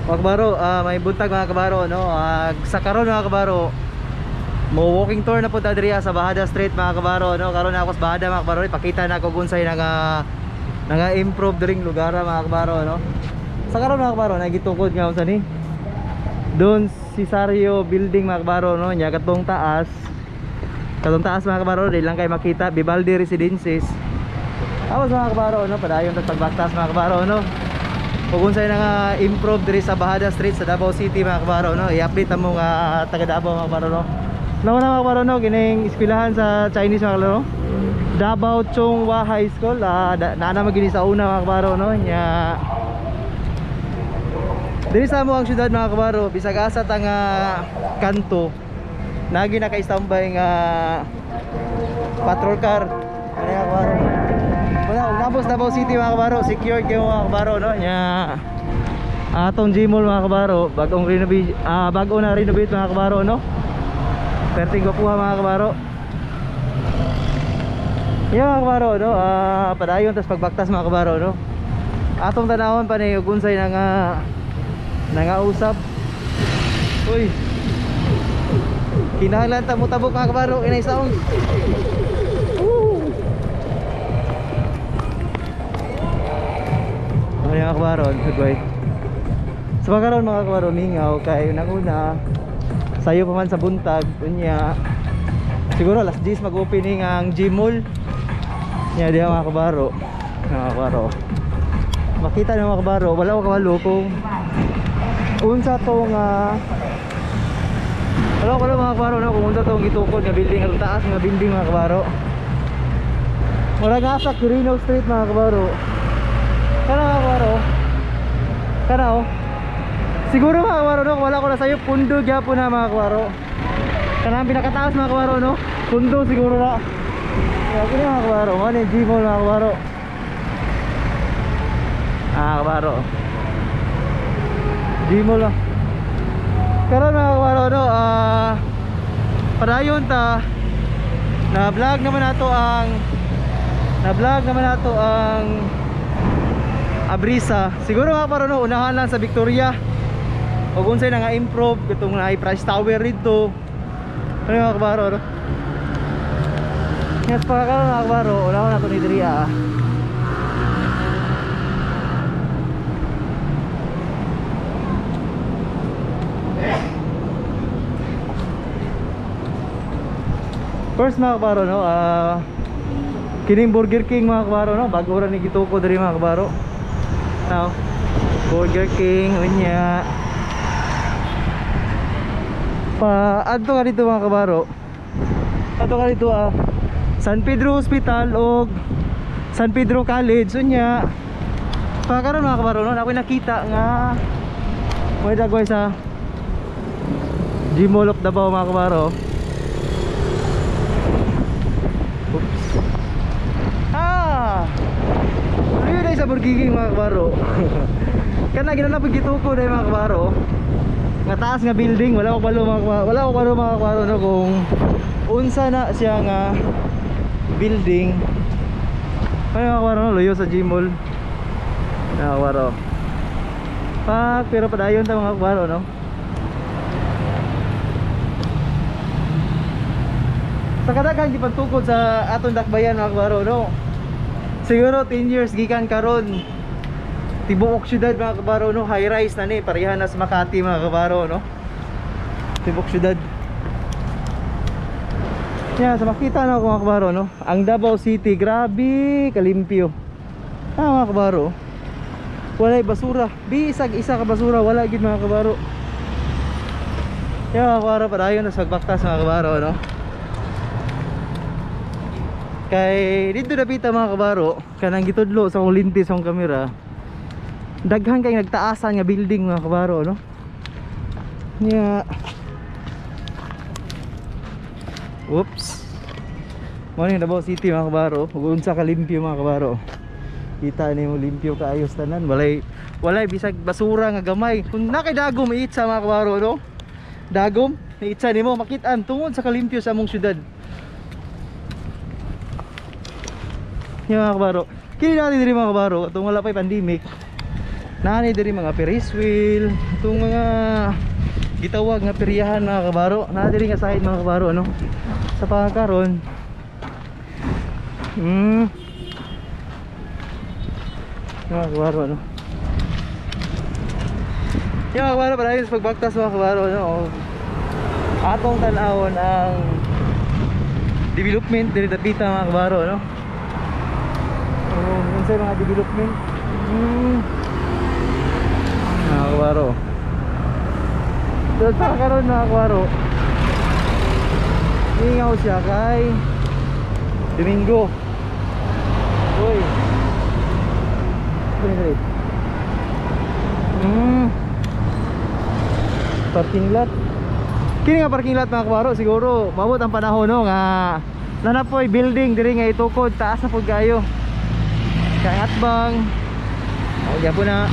Mga kabaro, may buntag mga kabaro, no? Sa karon mga kabaro, mo walking tour na po ta diri sa Bajada Street mga kabaro, no? Karon na ako sa Bajada mga kabaro, ipakita na ko kung unsay nga improve diring lugar mga kabaro, no? Sa karon mga kabaro, nagitukod nga unsa ni? Don Cesario Building mga kabaro, no? Nya katong taas. Katong taas mga kabaro, di lang kay makita Vivaldi Residences. Tapos mga kabaro, no, padayon tag pagbaktas mga kabaro, no? Kung unsay na nga improve diri sa Bajada Street sa Davao City mga kabaro, no? I-update mo nga taga Davao mga kabaro, no? Nauna mga kabaro, no, kining eskwelahan sa Chinese mga kabaro, no? Davao Chonghua High School, naa na magini sa una mga kabaro, no? Nya diri sa amo ang syudad mga kabaro, bisag asa ta nga kanto nagi naka-standby nga patrol car. Ano mga kabaro? Wala, ug nabos Davao City mga kabaro, secured kayo mga kabaro, no? Nya atong Gmall mga kabaro, bagong renovate, bago na renovate mga kabaro, no? Perting gwapuha mga kabaro. Yan mga kabaro, no? Padayon tas pagbaktas mga kabaro, no? Atong tanawon pa ni ug unsay nga nangausap. Uy. Kinahanglan ta motabok mga kabaro inay sound. Ano mga kabaro, goodbye. Sa pagkaroon mga kabaro, mingaw kay unang una sayo pa man sa buntag, unya siguro alas 10 mag-opening ang Gmall. Nya diha mga kabaro. Mga kabaro. Makita nyo mga kabaro, wala ko kabalo kung unsa tong wala ko kabalo mga kabaro, no, kung unsa tong gitukod nga building, ang taas nga building mga kabaro. Wala nga sa Quirino Street mga kabaro. Kana mga kabaro. Kana oh. Siguro mga kabaro, no, wala ko na sayo, pundo gyapon na mga kabaro. Kana ang pinakataas mga kabaro, no. Pundo siguro na. Kaya kini mga kabaro, mo ni Gmall mga kabaro. Ah, kabaro. Gmall lang. Karon mga kabaro, no, padayon ta na vlog naman nato ang Abrisa. Siguro mga kabaro, no, unahan lang sa Victoria. Og unsay na nga improve katong naay Price Tower didto. Ano mga kabaro, no? Yes, pa karon mga kabaro, unahon nato ni diri ah. First mga kabaro, no, kining Burger King mga kabaro, no, bago ra ni gituko diri mga kabaro. Now, Burger King unya. Pa adto ka dito mga kabaro. Adto ka dito San Pedro Hospital og San Pedro College unya. Pa karon mga kabaro, no, ako'y nakita nga may dagway sa Gmall of Davao mga kabaro. Oops. Ah! Luyo na sa Burger King mga kabaro. Kana ginanap gituko dai mga kabaro. Nga taas nga building, wala ko balo mga kabaro, wala ko balo mga kabaro, no, kung unsa na siya nga building. Ay mga kabaro, no, luyo sa Gmall. Mga kabaro. Pak, pero padayon ta mga kabaro, no. Sa kadaghan gipantukod sa atong dakbayan mga kabaro, no. Siguro 10 years gikan karon tibuok syudad mga kabaro, no, high rise na ni, pareha na sa Makati mga kabaro, no. Tibuok syudad. Ya, sa makita na ako mga kabaro, no, ang Davao City grabe kalimpyo. Ah mga kabaro, walay basura, bisag isa ka basura wala gid mga kabaro. Ya mga kabaro, padayon na sa pagbaktas mga kabaro, no. Kay dito dapita mga kabaro, kanang gitudlo sa akong lintis sa akong kamera, daghan kay nagtaasan nga building mga kabaro, no. Nya. Oops. Mo ni Davao City mga kabaro, ug unsa ka limpyo mga kabaro. Kita nimo limpyo kaayos tanan, walay bisag basura nga gamay. Kung na kay dagom iitsa mga kabaro, no. Dagom iitsa nimo makit-an tungod sa kalimpyo sa among syudad. Nya mga kabaro, kini natin diri mga kabaro, atong wala pay pandemic. Naani diri mga Ferris wheel, itong mga gitawag nga peryahan mga kabaro. Naa diri nga side mga kabaro no. Sa pagkaron. Mga kabaro no. Yung mga kabaro, padayon sa pagbaktas mga kabaro no. Atong tan-awon ang development diri dapita mga kabaro no. Oh, unsay mga development? Mga kabaro. So sa karon mga kabaro, ingaw siya kay Domingo. Uy. Dali. Parking lot. Kini nga parking lot mga kabaro, siguro maabot ang panahon no nga nanapoy building diri nga itukod, taas na pud kayo. Kay atbang. Oh, gyapon na.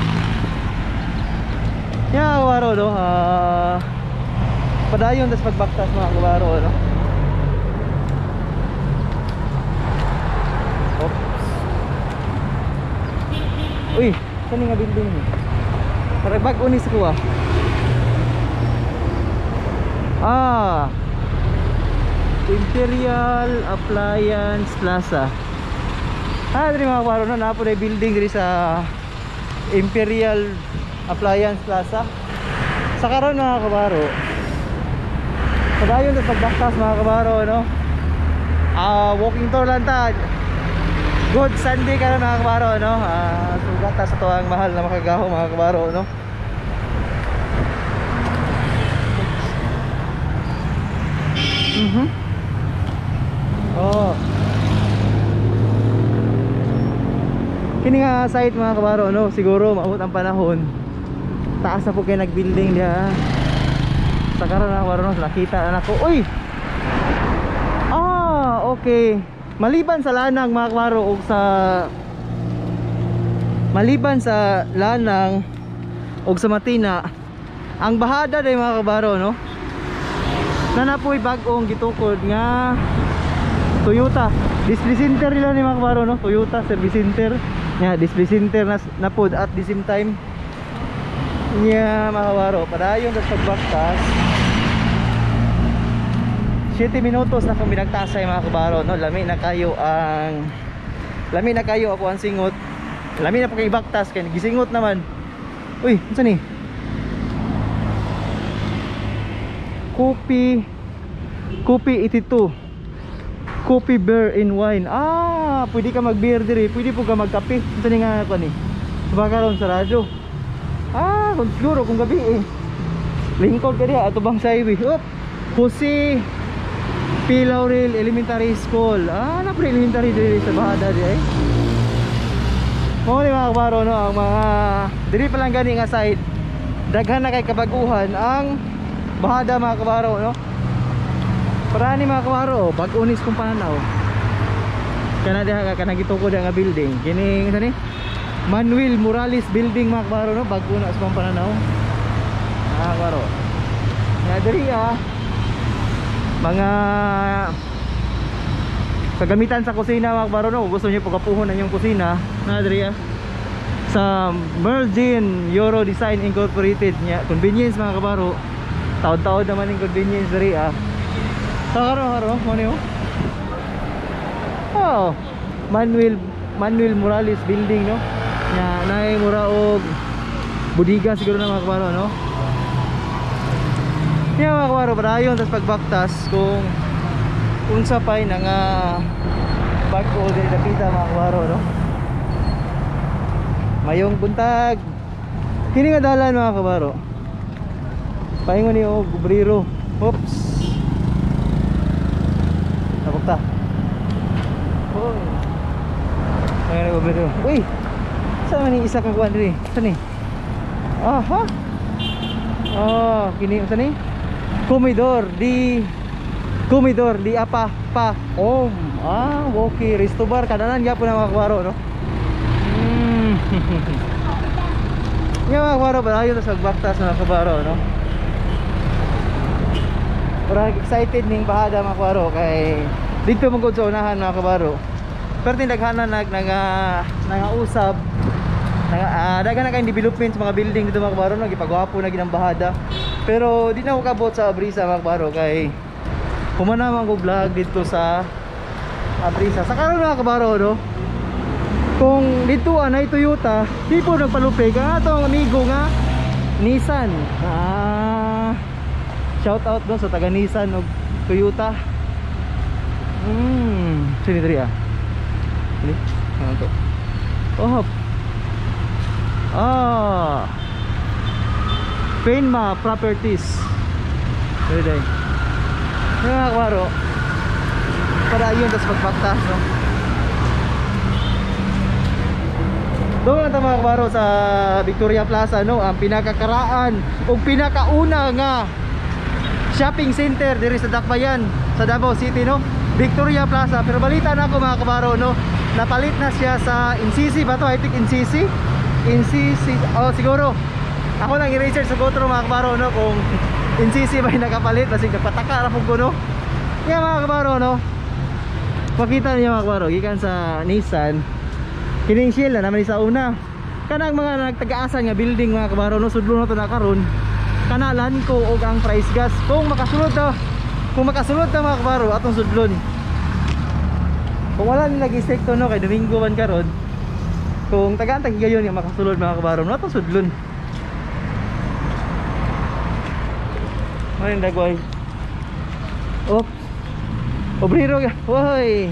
Ya, kabaro no. Padayon tas pagbaktas mga kabaro no. Oops. Uy, saan nga building ni? Para bag-o ni sa kuha. Ah, Imperial Appliance Plaza. Ah, diri mga kabaro no, naa po na building diri sa Imperial Appliance Plaza. Sa karon mga kabaro, padayon sa pagbaktas mga kabaro no. Ah, walking tour lang ta. Good Sunday karon mga kabaro no. Sugat ta sa tuang mahal na makagaho mga kabaro no. Oh. Kini nga site mga kabaro no, siguro maabot ang panahon. Taas na po kay nagbuilding diha. Sa karon mga kabaro no, nakita na nako. Uy. Ah, okay. Maliban sa lanang mga kabaro og sa maliban sa lanang og sa Matina, ang bahada day mga kabaro no. Nanapoy bag-ong gitukod nga Toyota display center nila ni mga kabaro no, Toyota service center nya, display center na napod at the same time nya mga kabaro. Padayon sa pagbaktas 7 minutos na kung binagtasay mga kabaro no. Lami na kayo ang lami na kayo ako ang singot, lami na po kay baktas kay gisingot naman. Uy, unsa ni? Kopi Kopi 82 Kopi beer and wine. Ah, pwede ka mag beer diri, pwede po ka magkape. Unsa ni nga kuan ni? Baka ron sarado. Ah, kung siguro kung gabi eh. Lingkod ka diha atubang sa highway. Op. Jose P. Laurel Elementary School. Ah, na pre elementary diri sa Bahada di ay. Mao ni mga kabaro no, ang mga diri pa lang gani nga side. Daghan na kay kabaguhan ang Bahada mga kabaro no. Para ni mga kabaro, bag-unis kong pananaw. Kana diha ka kanang gitukod nga building. Kining sa ni Manuel Morales building mga kabaro no, bag-o na sa kong pananaw. Mga kabaro. Nga diri ah, mga kagamitan sa kusina mga kabaro no, gusto niyo pagkapuhon ang inyong kusina, na diri ah. Sa Mergin Euro Design Incorporated nya, convenience mga kabaro. Taod-taod naman yung convenience diri ah. Sa karo mo niyo. Oh, Manuel Morales building no. Nya naay mura og budiga siguro na mga kabaro no. Nya mga kabaro, padayon tas pagbaktas kung unsa pay na nga bag-o diri dapita mga kabaro no. Mayong buntag. Kini nga dalan mga kabaro. Paingon ni og obrero. Oops. Tapok ta. Hoy. Paingon ni obrero. Uy. Sa man ni isa ka kuan diri? Sa ni? Aha. Oh, kini unsa ni? Comedor di apa pa om. Ah, okay, resto bar kadanan gyapon na mga kabaro no. Nga mga kabaro, padayon sa pagbaktas mga kabaro no. Parang excited ning Bahada mga kabaro kay dito man gud sa unahan mga kabaro. Pero tindaghanan nag nangausab Daghan na kayong development sa mga building dito mga kabaro, no? Gipagwapo na gid ang Bahada. Pero di na ako kabot sa Abrisa mga kabaro kay human naman ko vlog dito sa Abrisa. Sa karon mga kabaro, no? Kung dito anay Toyota, di po nagpalupig ang atong amigo nga Nissan. Shout out no sa taga Nissan ug Toyota. Sini diri ah. Ini, ano to? Oh. Ah. Penma Properties. Diri dai. Mga kabaro. Para yun tas pagbaktas, no. Doon na mga kabaro sa Victoria Plaza, no, ang pinakakaraan o pinakauna nga shopping center diri sa Dakbayan sa Davao City, no, Victoria Plaza. Pero balita na ako mga kabaro, no, napalit na siya sa NCC ba to? I think NCC. NCC, oh siguro. Ako lang i-research sa GoTro mga kabaro, no, kung NCC ba yung nakapalit, basig nagpataka ra pud ko, no. Kaya mga kabaro, no, makita niyo mga kabaro, gikan sa Nissan kining Shell na naman sa una. Kanang mga nagtag-aasan nga building mga kabaro, no, sudlo na to na karon. Kana Lanco og ang price gas. Kung makasulod ta, mga kabaro, atong sudlon. Kung wala ni lagi sekto, no, kay Domingo man karon. Kung tagaan tag higayon nga makasulod mga kabaro, no, atong sudlon. Maring dagway. Oops. Obrero ga. Hoy.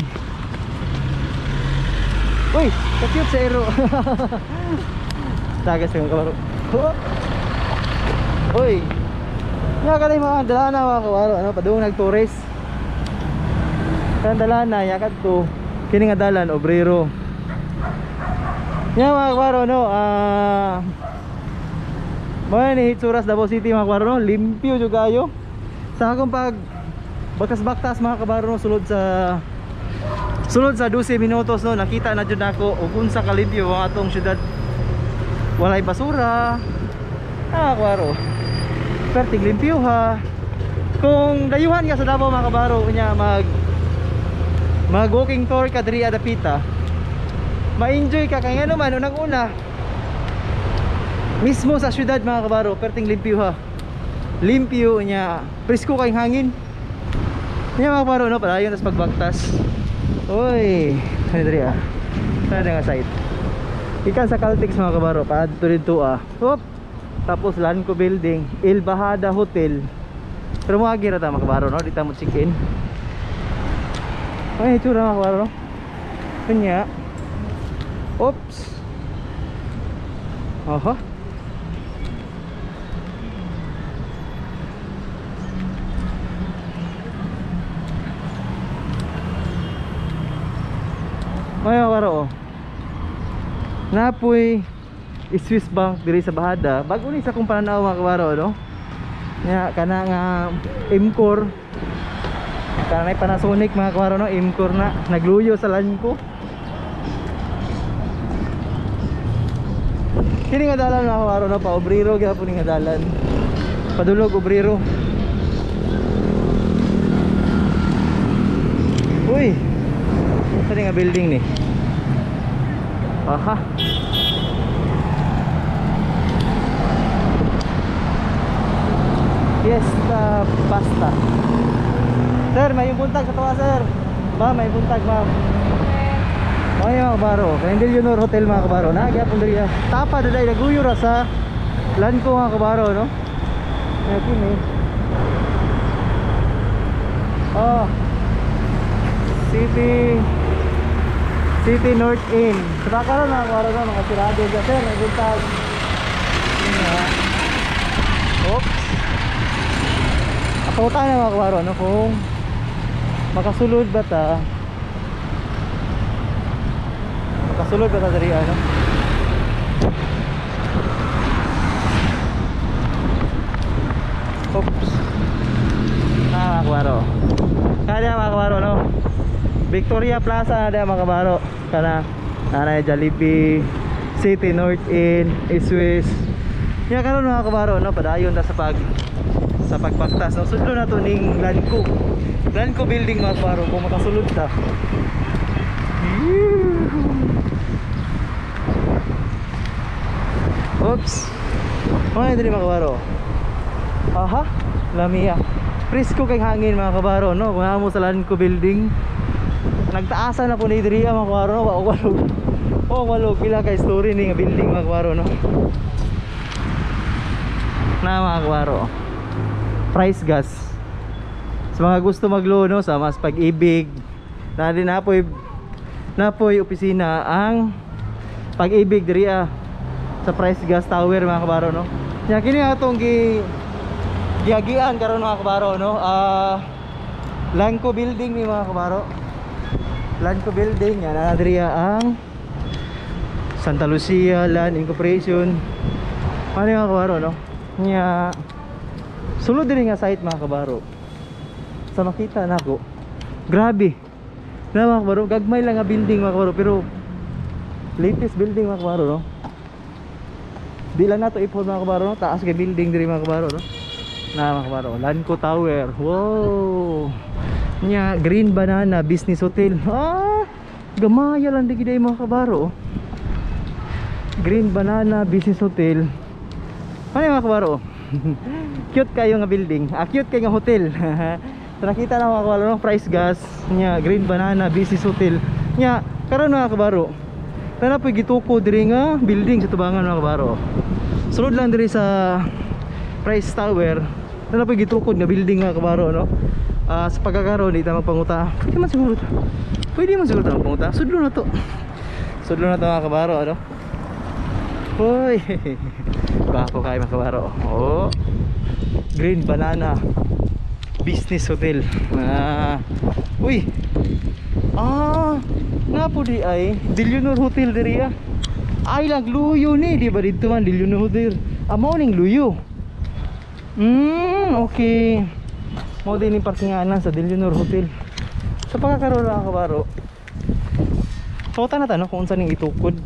Uy, ka-cute sa ero. Tagas yung kabaro. Oh. Uy. Nga kanay mga dalana mga kabaro, ano, padung nagtourist. Kan dalana ya kadto. Kini nga dalan obrero. Nya mga kabaro, no, mao ni hitsura sa Davao City mga kabaro, no, limpyo jud kayo. Sa akong pag baktas-baktas mga kabaro, no, sulod sa 12 minutos, no, nakita na jud nako og unsa ka limpyo ang atong syudad. Walay basura. Ah, kabaro. Pertig limpyo ha. Kung dayuhan ka sa Davao mga kabaro, unya mag walking tour ka diri adapita, ma-enjoy ka kay ngano man unang-una mismo sa syudad mga kabaro, perting limpyo ha. Limpyo unya, presko kay hangin. Unya mga kabaro, no, padayon tas pagbaktas. Oy, ano diri ah? Sana nga site. Ikan sa Caltex mga kabaro, paadto didto ah. Hop. Tapos Lanco Building, El Bahada Hotel. Pero moagi ra ta mga kabaro, no, di ta mo check-in. Ay, itsura mga kabaro, no. Kanya. Oops. Aha. Ay, mga kabaro, oh. Napoy Swiss Bank diri sa Bahada. Bago ni sa akong pananaw mga kabaro, no. Nya kana nga Mcor. Kana nay Panasonic mga kabaro, no, Mcor na nagluyo sa Lanco. Kini nga dalan mga kabaro, no, pa obrero gyapon ni nga dalan. Padulog obrero. Uy. Kani nga building ni. Aha. Fiesta Pasta. Sir, may buntag sa tuwa, sir. Ma'am, may buntag, ma'am. Okay mga kabaro, kay Leonor Hotel mga kabaro. Nagyapon diri. Tapa daday naguyo ra sa Lanco mga kabaro, no. Kini. Oh. City North Inn. Sa karon mga kabaro, no, mga sirado dyan, sir, may buntag. Oops. Ako tayo mga kabaro, no, kung makasulod ba ta? Makasulod ba ta diri, ano? Oops. Ah, mga kabaro. Kada mga kabaro, no. Victoria Plaza na mga kabaro. Kana nanay Jollibee, City North Inn, Swiss. Nya karon mga kabaro, no, padayon ta sa pagbaktas, no. Sudlo na to ning Lanco. Lanco building mga kabaro, kung makasulod ta. Oops. Mao na diri, mga kabaro. Aha, lamia. Presko kay hangin, mga kabaro, no? Kung mo sa Lanco building. Nagtaasan na po ni diri, mga kabaro, no? Wa walog. Oh, walog pila kay story ni nga building, mga kabaro, no? Na, mga kabaro. Price Gas. Sa mga gusto magloan, no, sa mas Pag-IBIG. Na din napoy opisina ang Pag-IBIG diri sa Price Gas Tower, mga kabaro, no. Nya kini atong giagian karon, mga kabaro, no. Lanco building ni, mga kabaro. Lanco building yan na diri ang Santa Lucia Land Incorporation. Ano, mga kabaro, no? Nya sulod diri nga site, mga kabaro. Sa makita nako. Grabe. Na, mga kabaro, gagmay lang nga building, mga kabaro, pero latest building, mga kabaro, no. Di lang nato ipon, mga kabaro, no? Taas kay building diri, mga kabaro, no? Na, mga kabaro, Lanco Tower. Wow. Nya Green Banana Business Hotel. Ah, gamaya lang di gid, mga kabaro, oh. Green Banana Business Hotel. Ano yung, mga kabaro? Cute kayo nga building. Ah, cute kayo nga hotel. So nakita na, mga kabaro, no? Price Gas nya Green Banana Business Hotel. Nya karon, mga kabaro, tana po gituko diri nga building sa tubangan, mga kabaro. Sulod lang diri sa Price Tower. Tana po gitukod nga building, mga kabaro, no? Ah, sa pagkakaroon di ta magpanguta. Pwede man siguro ta. Pwede man siguro ta magpanguta. Sudlo na to. Sudlo na to, mga kabaro, ano? Hoy. Bako kayo, mga kabaro. Oh. Green Banana Business Hotel. Ah. Uy. Ah, nga po di ay Dillionaire Hotel diri ah. Ay lang luyo ni, di ba dito man Dillionaire Hotel. Ah, mao ning luyo. Okay. Mao din yung parkinganan sa Dillionaire Hotel. Sa pagkakaroon, mga kabaro. Pauta na ta, no, kung unsa ning itukod.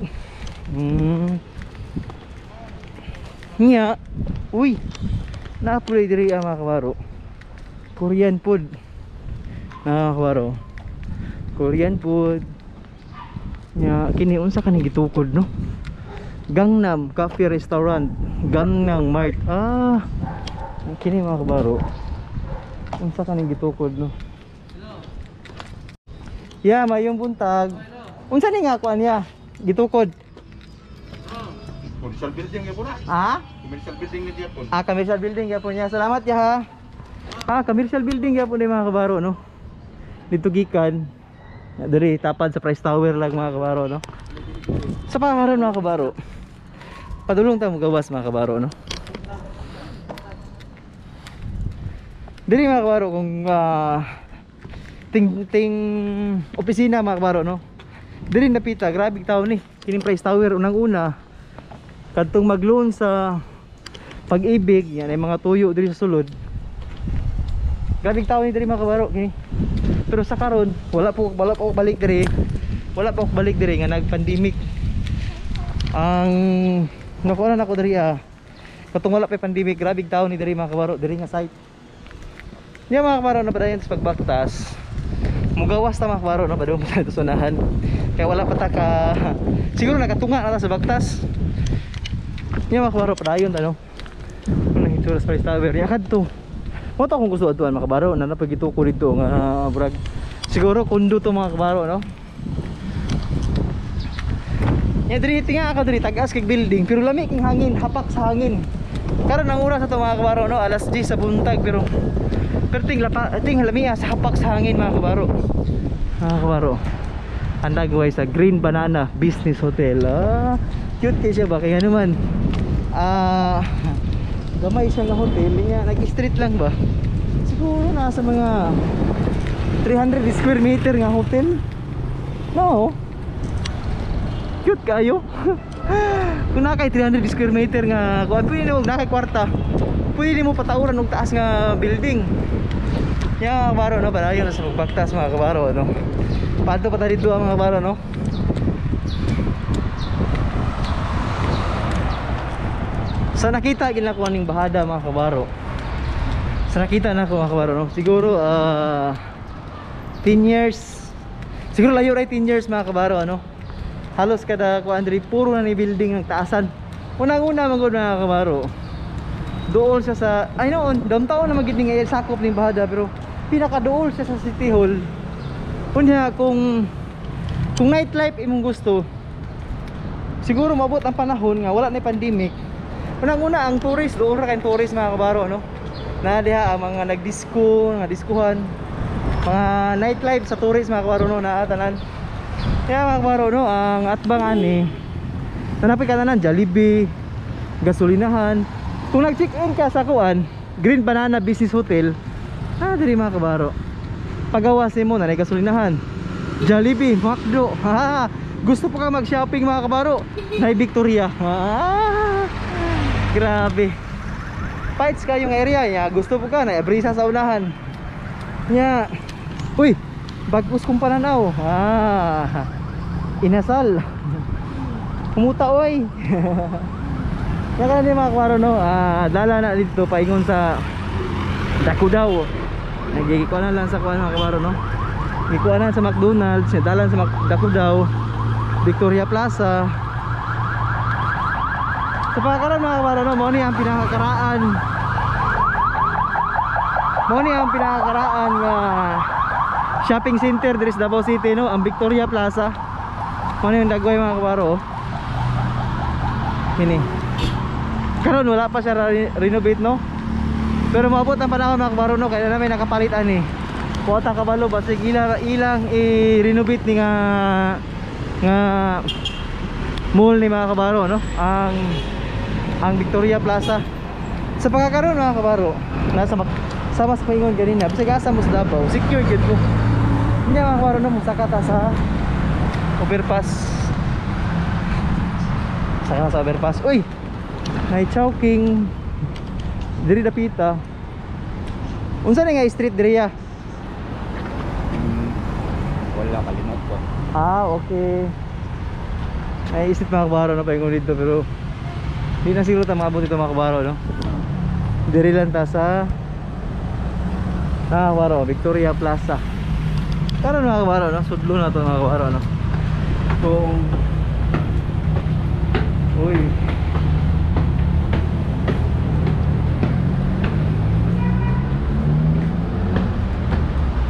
Nya, uy. Naapoy diri ang, mga kabaro. Korean food. Mga kabaro. Korean food. Nya kini unsa kaning gitukod, no? Gangnam Cafe Restaurant, Gangnam Mart. Ah. Kini, mga kabaro. Unsa kaning gitukod, no? Ya, mayong buntag. Unsa ni nga kuan niya? Gitukod. Commercial building gyapon na. Ah? Commercial building ni gyapon. Ah, commercial building gyapon niya. Salamat ya ha. Ah, commercial building gyapon ni, mga kabaro, no. Dito gikan. Diri tapad sa Price Tower lang, mga kabaro, no. Sa pagkakaroon, mga kabaro. Padulong ta mo gawas, mga kabaro, no. Diri, mga kabaro, kung ting ting opisina, mga kabaro, no. Diri napita, grabe tao ni. Kining Price Tower unang-una kadtong magloan sa Pag-IBIG yan ay mga tuyo diri sa sulod. Grabe tao ni diri, mga kabaro, kini. Pero sa karon wala po balik diri. Wala po balik diri nga nag-pandemic. Ang nakuha na nako diri ah. Katong wala pa pandemic, grabe tao ni diri, mga kabaro, diri nga site. Nya, mga kabaro, na padayon sa pagbaktas. Mugawas ta, mga kabaro, no, padung pa sa unahan. Kaya wala pa ta ka siguro nakatunga na ta sa baktas. Nya, mga kabaro, padayon ta, no. Unang itsura sa Price Tower. Ya kadto. Mo to akong gusto adtuan, mga kabaro, na napagituko dito nga brag. Siguro kundo to, mga kabaro, no. Ya diri tinga ka diri tag-as kay building pero lami king hangin, hapak sa hangin. Karon ang oras sa to, mga kabaro, no, alas 10 sa buntag, pero pero ting lapa ting lami sa hapak sa hangin, mga kabaro. Mga kabaro. Ang nagway sa Green Banana Business Hotel. Ah, cute kay siya ba kaya naman. Ah, gamay siya nga hotel niya, nag-street lang ba? Siguro nasa mga 300 square meter nga hotel. No. Cute kayo. Kung naa kay 300 square meter nga kuan, pwede mo naa kay kwarta. Pwede mo patauran og taas nga building. Ya, mga kabaro, no, padayon na sa pagbaktas, mga kabaro, no. Padto pa ta dito ang mga kabaro, no. Sa nakita ginakuha ning bahada, mga kabaro. Sa nakita na ako, mga kabaro, no. Siguro 10 years. Siguro layo right 10 years, mga kabaro, ano. Halos kada kuan diri puro na ni building ng taasan. Unang-una man gud mga kabaro, dool siya sa, ay noon, downtown na magid ning sakop ning Bahada, pero pinakadool siya sa City Hall. Unya kung nightlife imong gusto, siguro maabot ang panahon nga wala na pandemic. Unang-una ang tourist, dool ra kay tourist mga kabaro, no? Na diha ang mga nagdisco, mga diskuhan, mga nightlife sa tourist mga kabaro, no, naa tanan. Kaya mga kabaro, no, ang atbang ani tanapin ka tanan, Jollibee, gasolinahan. Kung nag-check-in ka sa kuan, Green Banana Business Hotel, diri mga kabaro. Pagawas nimo na gasolinahan, Jollibee, McDo. Ha, gusto pa ka mag-shopping mga kabaro, nay Victoria. Grabe. Fights ka yung area niya, gusto po ka na brisa sa unahan. Nya. Uy, bag-os kong pananaw. Inasal. Kumuta oy. Kaya ka mga kabaro, no, dala na dito paingon sa Dakudaw. Nagigikuan na lang sa kuan mga kabaro, no. Gikuan na sa McDonald's, dalan sa Dakudaw, Victoria Plaza. Sa pagkakaroon mga kabaro, no, mao ni ang pinakakaraan. Mao ni ang pinakakaraan nga shopping center diri sa Davao City, no, ang Victoria Plaza. Mao ni ang dagway mga kabaro. Kini. Karon wala pa siya renovate, no. Pero maabot ang panahon mga kabaro, no, kaya namin nakapalit ani. Kuwata kabalo basig ilang i-renovate ni nga mall ni mga kabaro, no, ang Victoria Plaza. Sa pagkakaroon mga kabaro, nasa sama sa paingon ganina, bisag asa mo sa Davao, secure gyud mo. Hindi mga kabaro, no, musaka ta sa overpass. Saka sa overpass. Uy, nay Chowking diri dapita. Unsa ni nga street diri ya? Wala, kalimot ko. Okay. Ay street mga kabaro, no, paingon dito, pero di na siguro ta maabot dito mga kabaro, no. Diri lang ta sa kabaro, Victoria Plaza. Karon mga kabaro, no, sudlo na to mga kabaro, no. Kung uy,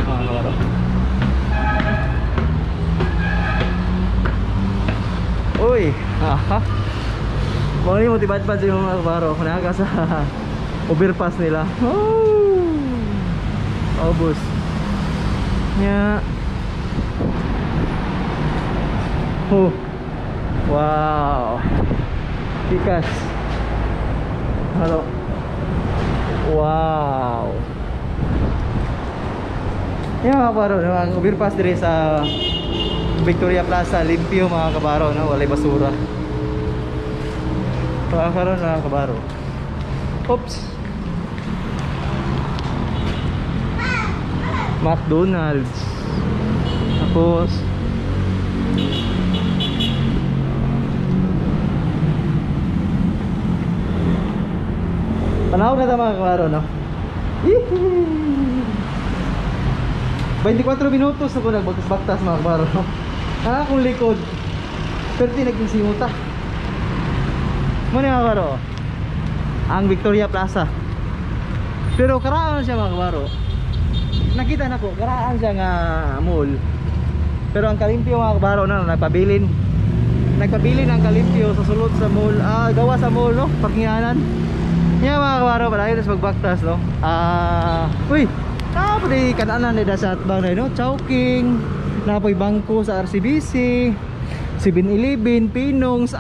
mga kabaro. Uy, aha. Mao ni mo tibadbad sa mga kabaro, naa ka sa overpass nila. Oh. Obus. Nya. Oh. Wow. Pikas. Hello. Wow. Ya mga kabaro, no, ang overpass dire sa Victoria Plaza, limpyo mga kabaro, no, walay basura. Pagkakaroon mga kabaro. Oops. McDonald's. Tapos panahon na ta mga kabaro, no. Yee! 24 minutos ako nagbagtas-bagtas mga kabaro, no. Akong likod. Pero di naging simuta. Muna mga kabaro, ang Victoria Plaza. Pero karaan siya mga kabaro. Nakita na ko, karaan siya nga mall. Pero ang kalimpyo mga kabaro, no, nagpabilin. Nagpabilin ang kalimpyo sa sulod sa mall. Gawa sa mall, no, parkinganan. Nya mga kabaro, palayo tas magbaktas, no. Uy, pwede kananan nila sa atbang na, no, Chowking, napoy bangko sa RCBC, 7-Eleven, Pinongs,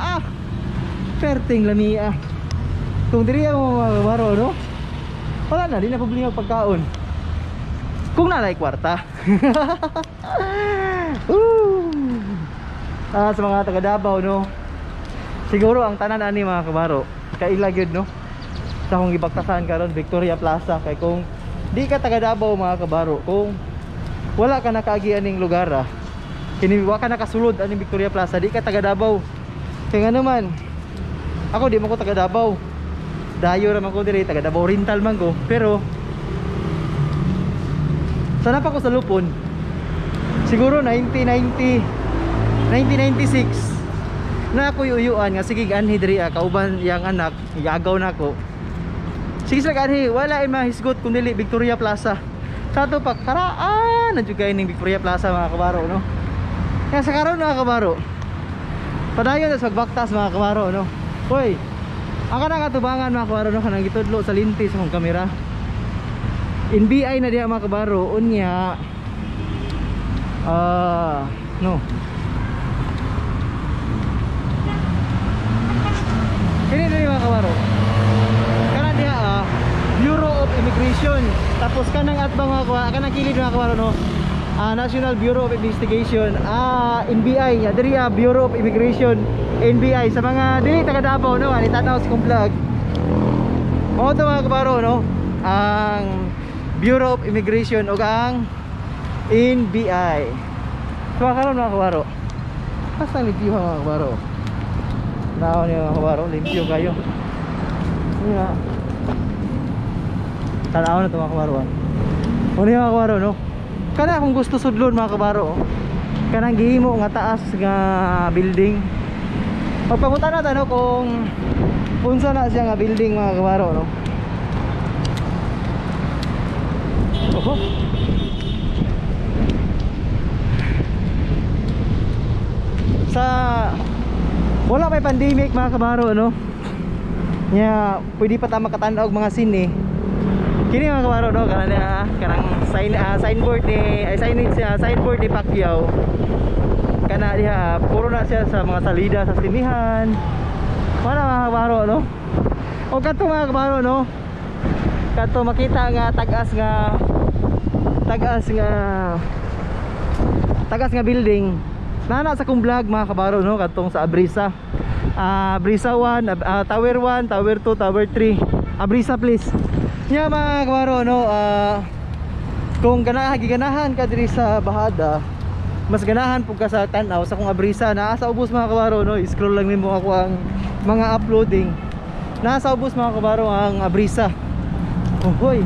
perting lamia. Kung diri mo mga kabaro, no, wala na, di na problema pagkaon. Kung nalay kwarta. Sa mga taga Davao, no, siguro ang tanan ani mga kabaro, kaila gyud, no, sa akong gibaktasan karon Victoria Plaza. Kay kung di ka taga Davao mga kabaro, kung wala ka nakaagi aning lugar, kini wa ka nakasulod aning Victoria Plaza, di ka taga Davao. Kay nga naman, ako di man ko taga Davao. Dayo ra man ko diri, taga Davao Oriental man ko, pero sana pa ko sa Lupon. Siguro 1996. Na ako'y uyuan nga sige anhi diri kauban iyang anak, igagaw nako. Sige sila anhi, wala ay mahisgot kun dili Victoria Plaza. Sa ato pa karaan na jud kay ning Victoria Plaza mga kabaro no. Kaya sa karon mga kabaro, padayon sa pagbaktas mga kabaro no. Hoy, ang kanang atubangan mga kabaro no, kanang gitudlo sa linti sa akong kamera. NBI na diha mga kabaro, unya no. Kini diri mga kabaro. Kanang diha Bureau of Immigration. Tapos kanang atbang mga kabaro, kanang kilid mga kabaro no. National Bureau of Investigation, NBI nya diri Bureau of Immigration, NBI sa mga dili taga Davao no, ani tan-aw sa kong vlog. Mao to mga kabaro no, ang Bureau of Immigration ug ang NBI. So karon mga kabaro, basta limpyo mga kabaro. Naon ni mga kabaro, limpyo kayo. Nya. Tan-aw na to mga kabaro. Ano mga kabaro no? Kana kung gusto sudlon mga kabaro, kanang gihimo nga taas nga building. Pagpangutan na ta no kung unsa na siya nga building mga kabaro no. Oho. Sa wala may pandemic mga kabaro no. Nya pwede pa ta makatan-aw og mga sine. Kini mga kabaro no, kanang kanang sign signboard ni ay signage signboard ni Pacquiao. Kana diha puro na siya sa mga salida sa sinihan. Wala mga kabaro no. O kadto mga kabaro no. Kadto makita nga tag-as nga tagas nga building. Nana sa kong vlog mga kabaro no, kadtong sa Abrisa. Abrisa 1, Tower 1, Tower 2, Tower 3. Abrisa please. Nya mga kabaro no, kung ganahan ka diri sa Bahada, mas ganahan pug ka sa tan-aw sa kung Abrisa. Naa sa ubos mga kabaro no, i-scroll lang nimo ako ang mga uploading. Naa sa ubos mga kabaro ang Abrisa. Ohoy.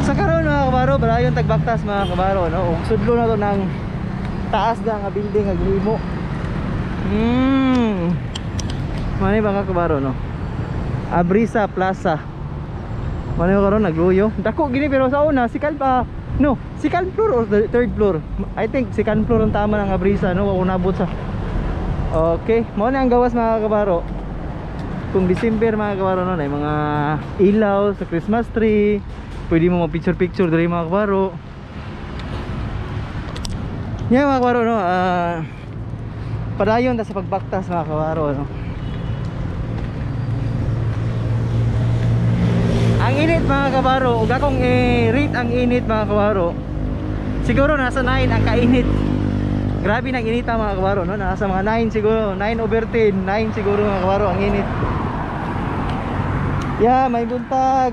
Sa karon mga kabaro, barayon tagbaktas mga kabaro no. Ug sudlo na to ng taas na nga building nga gihimo. Mani mga kabaro no. Abrisa Plaza. Mani karon nagluyo. Dako gini pero sa una second pa no, second floor or third floor. I think second floor ang tama ng Abrisa no, wa nabot sa. Okay, mao na ang gawas mga kabaro. Kung December mga kabaro no, na mga ilaw sa Christmas tree, pwede mo mag-picture-picture diri mga kabaro. Nya mga kabaro no, padayon ta sa pagbaktas mga kabaro no. Ang init mga kabaro, ug akong i-rate ang init mga kabaro. Siguro nasa 9 ang kainit. Grabe nang inita mga kabaro no, nasa mga 9 siguro, 9 over 10, 9 siguro mga kabaro ang init. Yeah, may buntag.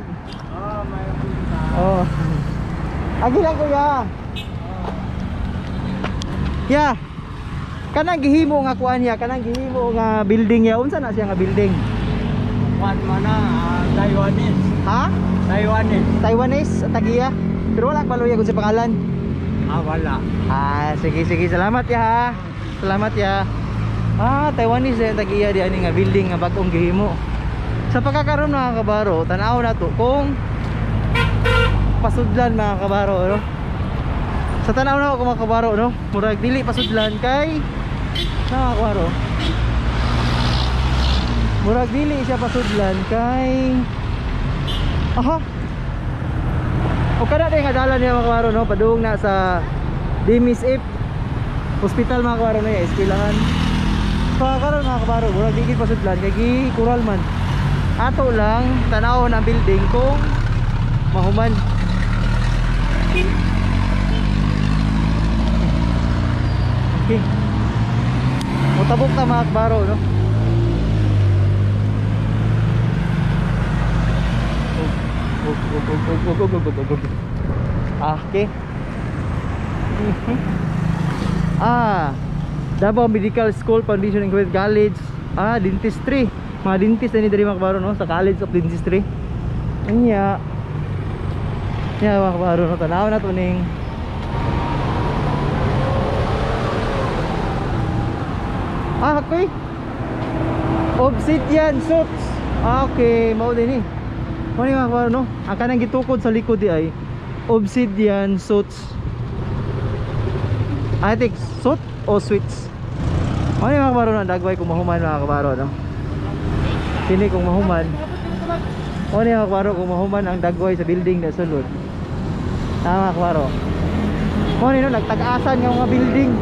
Oh, may buntag. Oh. Agi lang kuya. Yeah. Kanang gihimo nga kuan niya, kanang gihimo nga building ya, unsa na siya nga building? Kuan man na Taiwanese. Ha? Taiwanese. Taiwanese tagiya. Pero wala kabaluya kung sa pangalan. Ah, wala. Ah, sige sige, salamat ya ha. Salamat ya. Ah, Taiwanese ang tagiya di ani nga building nga bag-ong gihimo. Sa pagkakaroon mga kabaro, tan-aw na to kung pasudlan mga kabaro no. Sa tan-aw na ako mga kabaro no, murag dili pasudlan kay na mga kabaro. Murag dili siya pasudlan kay aha. O kada day nga dalan niya mga kabaro no, padung na sa DMSF Hospital mga kabaro no, ya eskwelahan. Pagkaroon mga kabaro, murag dili pasudlan kay gikural man. Ato lang tan-awon ang building kung mahuman. Okay. Mutabok ta mga kabaro no. Okay. Ah, Davao Medical School Foundation and College. Ah, dentistry. Mga dentist na ni diri mga kabaro no, sa College of Dentistry. Anya. Nya mga kabaro no, tan-aw na to ning Ah, okay. Obsidian Suits. Ah, okay, mao din eh. Mao ni mga kabaro, no? Ang kanang gitukod sa likod di ay Obsidian Suits. I think suit o suits. Mao ni mga kabaro, no? Ang dagway kung mahuman mga kabaro, no? Kini kung mahuman. Mao ni mga kabaro, kung mahuman ang dagway sa building na sulod. Tama mga kabaro. Mao ni, no, nagtag-asan nga mga building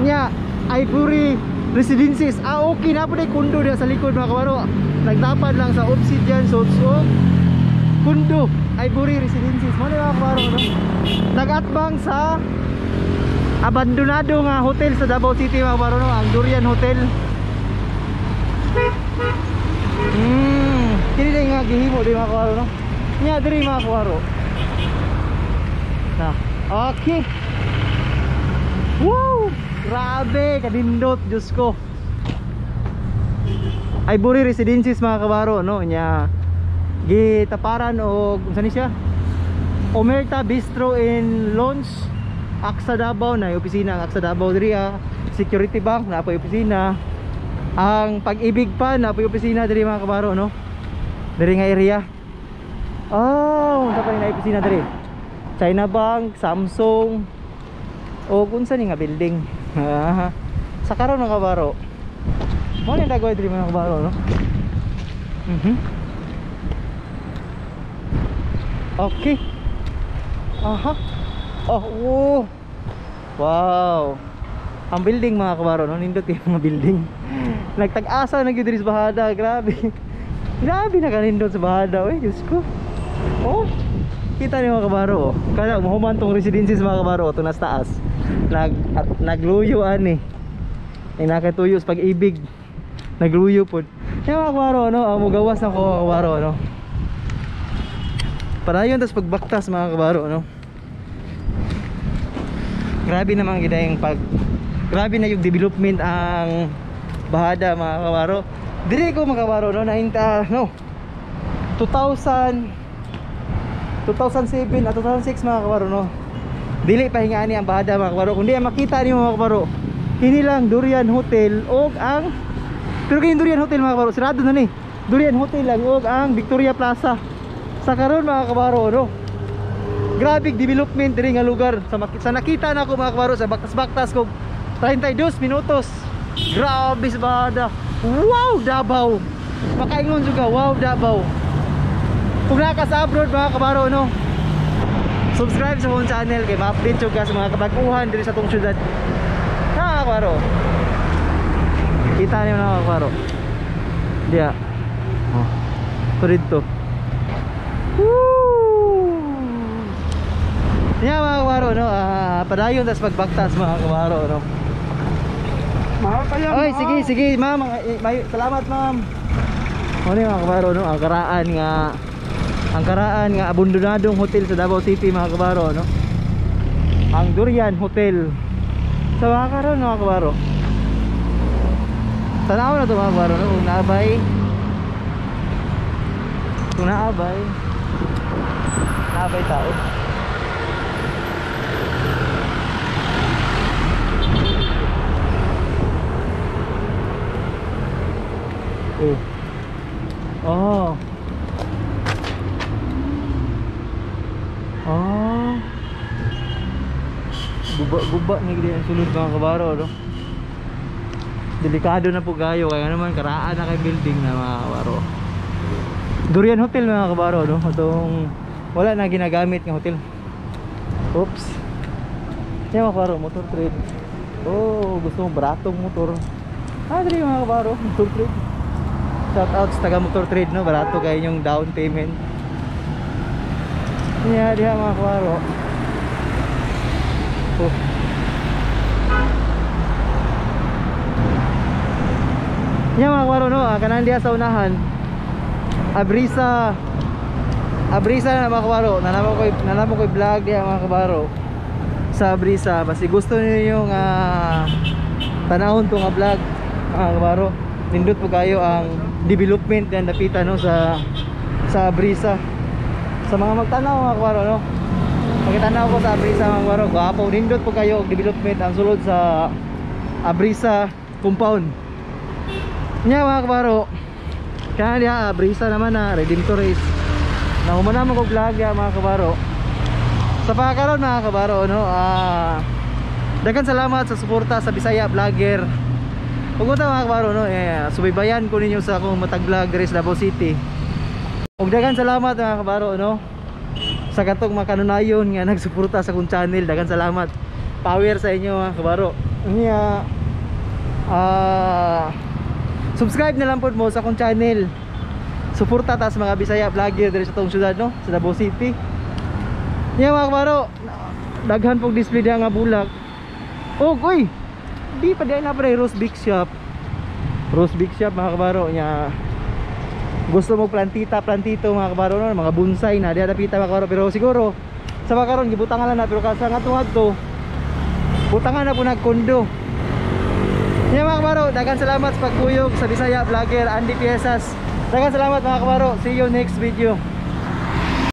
nya Ivory Residences. Ah, okay na po na kundo diha sa likod mga kabaro. Nagtapad lang sa Obsidian Suits o kundo Ivory Residences. Mao ni mga kabaro, no? Nagatbang sa abandonado nga hotel sa Davao City mga kabaro, no? Ang Durian Hotel. Kini din nga gihimo di mga kabaro, no? Nya diri mga kabaro. Na, okay. Wow! Grabe, kadindot, Diyos ko. Ivory Residences mga kabaro, no? Nya gitaparan og unsa ni siya? Omerta Bistro in Lounge, Aksa Davao na opisina ang Aksa Davao diri ah. Security Bank na po opisina. Ang Pag-ibig pa na po opisina diri mga kabaro, no? Diri nga area. Oh, unsa pa ni na opisina diri? China Bank, Samsung. O unsa ni nga building? Sa karon mga kabaro. Mo ni dagway diri mga kabaro, no? Okay. Aha. Oh, oh. Wow. Ang building mga kabaro, no? Nindot yung mga building. Nagtag-asa na gyud diri sa Bahada, grabe. Grabe na kanindot sa Bahada, oy, Diyos ko. Oh. Kita niyo mga kabaro, oh. Kada mahuman tong residences mga kabaro, to nasa taas. Nagluyo ani. Ay nakatuyo sa pag-ibig. Nagluyo pod. Kaya mga kabaro, no, mugawas na ko mga kabaro, no. Padayon tas pagbaktas mga kabaro, no. Grabe naman gid yung pag grabe na yung development ang Bahada mga kabaro. Diri ko mga kabaro, no, nahinta, no. 2007 at 2006 mga kabaro, no. Dili pa hingaani ang Bahada mga kabaro. Kundi ang makita niyo mga kabaro, kini lang Durian Hotel og ang, pero kini Durian Hotel mga kabaro, sarado na ni. Durian Hotel lang og ang Victoria Plaza. Sa karon mga kabaro, no. Grabe development diri nga lugar. Sa nakita na ako mga kabaro sa baktas-baktas ko 32 minutos. Grabe sa Bahada. Wow, Davao. Makaingon juga, wow Davao. Kung naka sa abroad mga kabaro, no, subscribe sa akong channel kay ma-update jud ka sa mga kabaguhan diri sa tong syudad. Ha, kabaro. Kita niyo na mga kabaro. Diya. Oh. To didto. Woo! Diya mga kabaro, no, padayon tas pagbaktas mga kabaro, no. Oy, sige sige ma'am, salamat ma'am. Ano mga kabaro, no, ang karaan nga abandonadong hotel sa Davao City mga kabaro, no. Ang Durian Hotel. Sa mga karon mga kabaro. Tanaw na to mga kabaro, no, kung naabay. Kung naabay. Naabay tao. Oh. Oh. Oh. Guba-guba ni gid ang sulod mga kabaro, no. Delikado na po kayo kaya naman karaan na kay building na mga kabaro. Durian Hotel mga kabaro, no. Atong wala na ginagamit nga hotel. Oops. Yan mga kabaro, motor trade. Oh, gusto mo baratong motor. Ah, diri mga kabaro, motor trade. Shout out sa taga motor trade, no, barato kayo yung down payment. Niya diha mga kabaro. Oh. Niya mga kabaro, no, kanan diha sa unahan. Abrisa. Abrisa na mga kabaro. Nanamo koy vlog diha mga kabaro. Sa Abrisa, basi gusto niyo yung tanahon to nga vlog mga kabaro. Nindot po kayo ang development yan dapitan, no, sa Abrisa. Sa mga magtanaw mga kabaro, no. Pagkatanaw ko sa Abrisa mga kabaro, gwapo, nindot po kayo og development ang sulod sa Abrisa compound. Nya mga kabaro, kaya diha brisa naman na Redemptorist. Nahuman na mo kog vlog ya mga kabaro. Sa pagkaron mga kabaro no, daghan salamat sa suporta sa Bisaya Vlogger. Ug unta mga kabaro no, eh, subaybayan ko ninyo sa akong matag vlog diri sa Davao City. Ug daghan salamat mga kabaro no, sa katong makanunayon nga nagsuporta sa akong channel. Daghan salamat. Power sa inyo mga kabaro. Nya subscribe na lang pod mo sa akong channel. Suporta ta sa mga Bisaya vlogger diri sa atong syudad no, sa Davao City. Nya mga kabaro, daghan pog display diha nga bulak. Oh, uy. Di pa diay na pre Rose Big Shop. Rose Big Shop mga kabaro nya. Gusto mo plantita, plantito mga kabaro no, mga bonsai na diha dapita mga kabaro, pero siguro sa mga karon gibutangan lang na, pero sa nga adto butangan na po nagkondo. Nya mga kabaro, daghan salamat sa pagkuyog sa Bisaya Vlogger Andy Piezas. Daghan salamat mga kabaro. See you next video.